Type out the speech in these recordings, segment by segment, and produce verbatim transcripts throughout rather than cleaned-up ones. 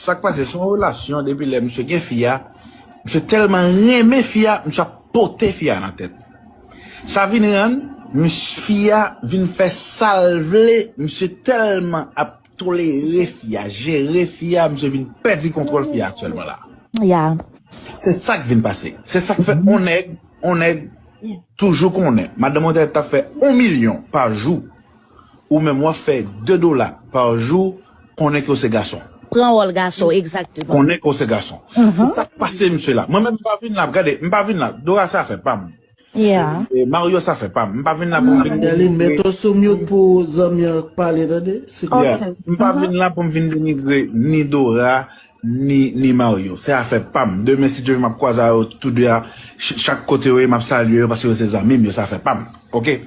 Sa k pase, se yon relasyon depi lè misye gen fi a. Misye tèlman renmen fi a, misye ap pote fi a nan tèt. Sa vin rann, mis-, fi a vin fè sa l vle, misye tèlman ap tolere fi a, jere fi a, misye vin pèdi kontwòl fi a aktyèlman la. Yeah. Se sa k vin pase. Se sa k fè on nèg, on nèg toujou konnen. Madanm ou t ap fè on milyon pa jou, ou menm w ap fè de dola pa jou, konnen ke w se gason. Pran wòl gason, egzakteman. Konnen ke w se gason. Se sa k pase misye la. Mwen menm m pa vin la, gade, m pa vin la. Dora sa fè pa m. Yeah. E Mario sa fè pa m. M pa vin la pou m vin Delin, met w sou mute pou zanmi an pale, tande? Yeah. M pa vin la pou m vin denigre ni Dora, ni, ni Mario. Se afè pa m. Demen, si Dye vle, m ap kwaze a yo tou de a. Ch-, chak kote yo ye, m ap salye yo paske yo se zanmi m, yo se afè pa m. Oke?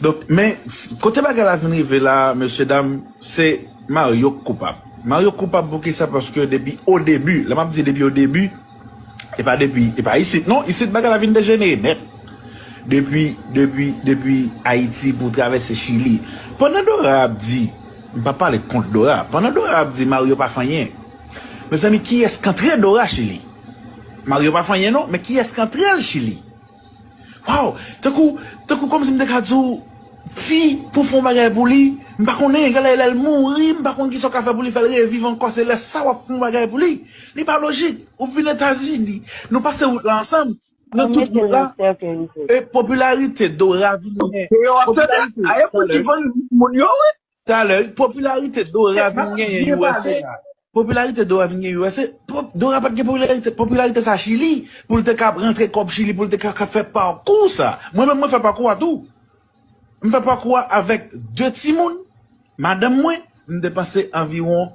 Donk, men, s-, kote bagay la vin rive la, mesye dam, se Mario k koupab. Mario k koupab pou kisa? Paske depi o debi, lè m ap di depi o debi, e pa depi, e pa isit, non, isit bagay la vin dejenere nèt. Depi, depi, depi Ayiti pou travèse Chili. Pandan Dora ap di, m pa pale kont Dora, pandan Dora ap di Mario pa fè anyen. Mezanmi, kiyès k antre Dora Chili? Mario pa fè anyen non, men kiyès k antre l Chili? Waw, tankou, tankou kòmsi m te ka di w, fi pou fè yon bagay pou li, m pa konnen, genlè lè l mouri, m pa konn kisa w ka fè pou li, fè l reviv ankò, se lè sa w ap fè yon bagay pou li. Li pa lojik, ou vin Etazini, nou pase wout la ansanm, nan tout wout la, e popilarite Dora vin gen, popilarite, talè, talè, popilarite Dora vin genyen U S A, popilarite Dora vin gen U S A, pop-, Dora pa t gen popilarite, popilarite sa Chili, pou l te ka rantre kòb Chili, pou l te ka, ka fè pakou sa. Mwen menm, mwen fè pakou a tou. M fè pakou a avèk de timoun, madanm mwen, m depanse anviwon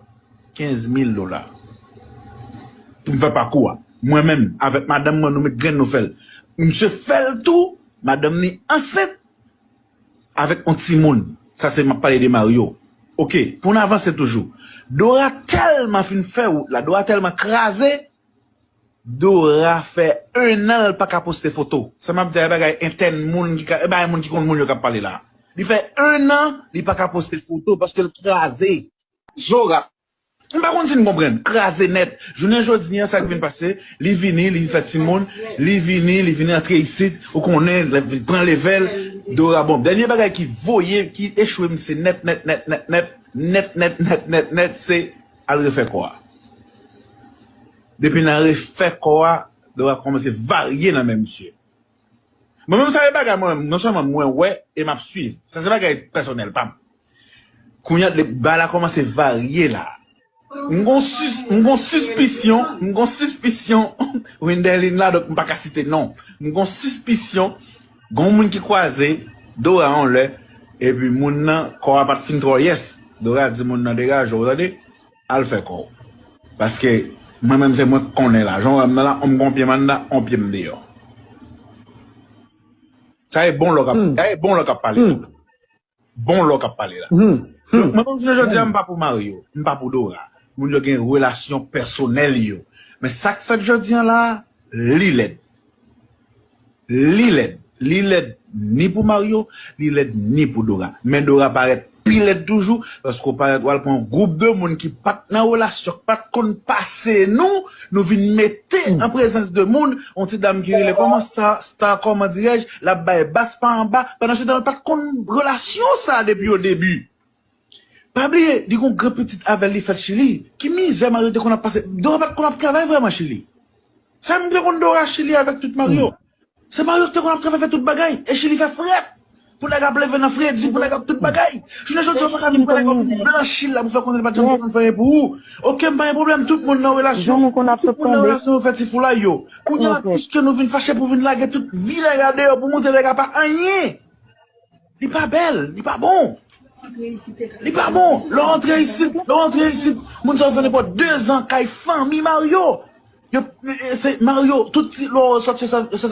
kenz mil dola. Pou m fè pakou a. Mwen menm, avèk madanm mwen, nou met grenn nou fè l. Misye fè l tou, madanm ni ansent, avèk yon timoun. Sa se m ap pale de Mario. Oke, pou n avanse toujou. Dora tèlman fin fè wout la, Dora tèlman kraze, Dora fè en an l pa ka poste foto. Sa m ap di a, e bagay entèn moun ki ka, e bagay moun ki konn moun yo k ap pale la. Li fè en an, li pa ka poste foto paske l kraze. Dora. M pa konn si n konprann. Kraze nèt. Jounen jodi a, sa k vin pase, li vini, li fè timoun, li vini, li vini antre isit, ou konnen, li pran level, Dora. Bon, dènye bagay ki voye, ki echwe misye nèt, nèt, nèt, nèt, nèt, nèt, nèt, nèt, nèt, nèt, se al refè kò a. Depi nan refè kò a, Dora kòmanse varye nan men misye. Mwen menm sa e bagay mwen, non sèlman mwen wè e m ap swiv. Sa se bagay pèsonèl pa m. Kounye a, bagay la kòmanse varye la. M gon sis-, m gon sispisyon, m gon sispisyon, Winderline la, donk m pa ka site non. M gon sispisyon, gon moun ki kwaze Dora yon lè, epi moun nan, kò a pa t fin twò yès. Dora di moun nan degaje w, tande? Al fè kò w. Paske mwen menm se mwen k konnen la. Jan w wè m nan la, on m gon pye m anndan, on pye m deyò. Sa e bon lò k ap, sa e bon lò k ap pale la. Bon lò k ap pale la. Donk, mwen menm jounen jodi a, m pa pou Mario, m pa pou Dora. Moun yo gen relasyon pèsonèl yo. Men sa k fèt jodi a la, li lèd. Li lèd. Li lèd ni pou Mario, li lèd ni pou Dora. Men Dora parèt pi lèd toujou, paske w parèt w al pran yon gwoup de moun ki pa t nan relasyon, ki pa t konn pase nou, nou vin mete an prezans de moun, yon ti dam ki rele kòman Star, Star kòman dirèj, l ap bay bas pa anba, pandan se tan l pa t konn relasyon sa depi o debi. Pa bliye, li gon granpitit avè l li fèt Chili. Ki mizè Mario te konn ap pase? Dora pa t konn ap travay vrèman Chili. Sa m te konn Dora Chili avèk tout Mario. Se Mario ki te konn ap travay fè tout bagay. E Chili fè frèt. Pou nèg ap leve nan fredi, pou nèg ap tout bagay. Jounen jodi a, w pa ka vin pran nèg ap vin blanchi l la pou fè konnen l pa t janm te konn fè anyen pou ou. Oke, m pa gen pwoblèm, tout moun nan relasyon. Tout moun nan relasyon yo fè ti foulay yo. Kounye a la, piske nou vin fache pou vin lage tout vi nèg a deyò, pou montre nèg a pa anyen. Li pa bèl, li pa bon. Li pa bon. Lè w antre isit, lè w antre isit, moun sa yo fè nenpòt de zan kay fanmi Mario. Yo, se Mario, tout ti, lè w sòti sa, sa,